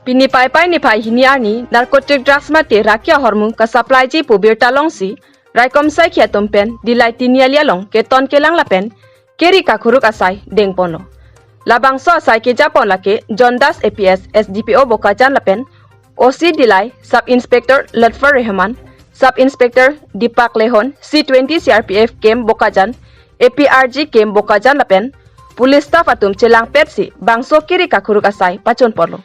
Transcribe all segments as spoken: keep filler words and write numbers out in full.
Pini Paipai niphai hini arni narcotic drugs mate raki ahormu ka-supply ji pu birta longsi raikom saikhi atum pen Dillai Tiniali along keton kelang lapen keri kakhuruk asai dengponlo. Labangso asai kejapon lake John Das A P S, S D P O Bokajan lapen O C Dillai, Sub Inspector Lutfur Rahman, Sub Inspector Deepak Lehon, C twenty C R P F Camp Bokajan, A P R G Camp Bokajan lapen police staff atum chelangpetsi bangso keri kakhuruk asai pachunponlo.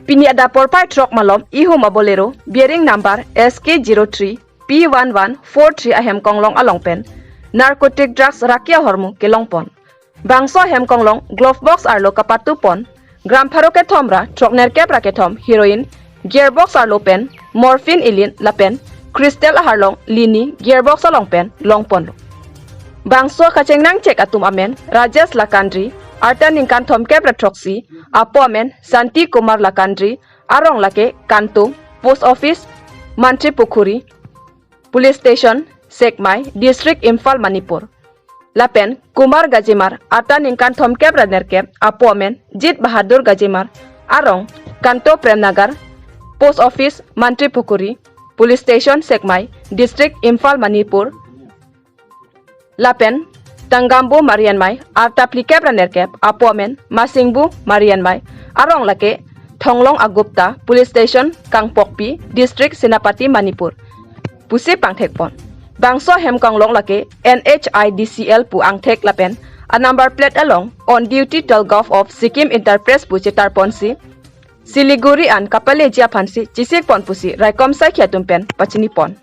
Pini adap porphai throk malom ihum a-Bolero bearing number S K zero three P one one four three ahem konglong along pen narcotic drugs raki ahormu kelongpon. Bangso ahem konglong glove box arlo kapatupon gram pharo kethom ra throknerkep ra kethom heroin, gearbox arlo pen morphine ilin lapen crystal aharlong lini gearbox along pen longponlo. Bangso kachengnangchek atum amen Rajesh Lakandri, arta ningkan thomkep ra throksi, apo amen Santi Kumar Lakandri, arong lake Kanto, Post Office Mantripukhuri, Police Station Sekmai, District Imphal, Manipur. Lapen Kumar Gajimar, arta ningkan thomkep ra nerkep, apo amen Jit Bahadur Gajimar, arong Kanto Premnagar, Post Office Mantripukhuri, Police Station Sekmai, District Imphal, Manipur. Lapen Tangambu Marianmai, arta phlikep ra nerkep, apo amen Masingbu Marianmai, arong lake Thonglong Agupta, Police Station Kangpokpi, District Senapati, Manipur pusi pangthekpon. Bangso ahem konglong lake N H I D C L pu angthek lapen a-number plate along On Duty Tel Gov of Sikkim Enterprise pu chetarponsi Siliguri an kapaleji aphansi chesikpon pusi raikom saikhi atum pen pachinipon.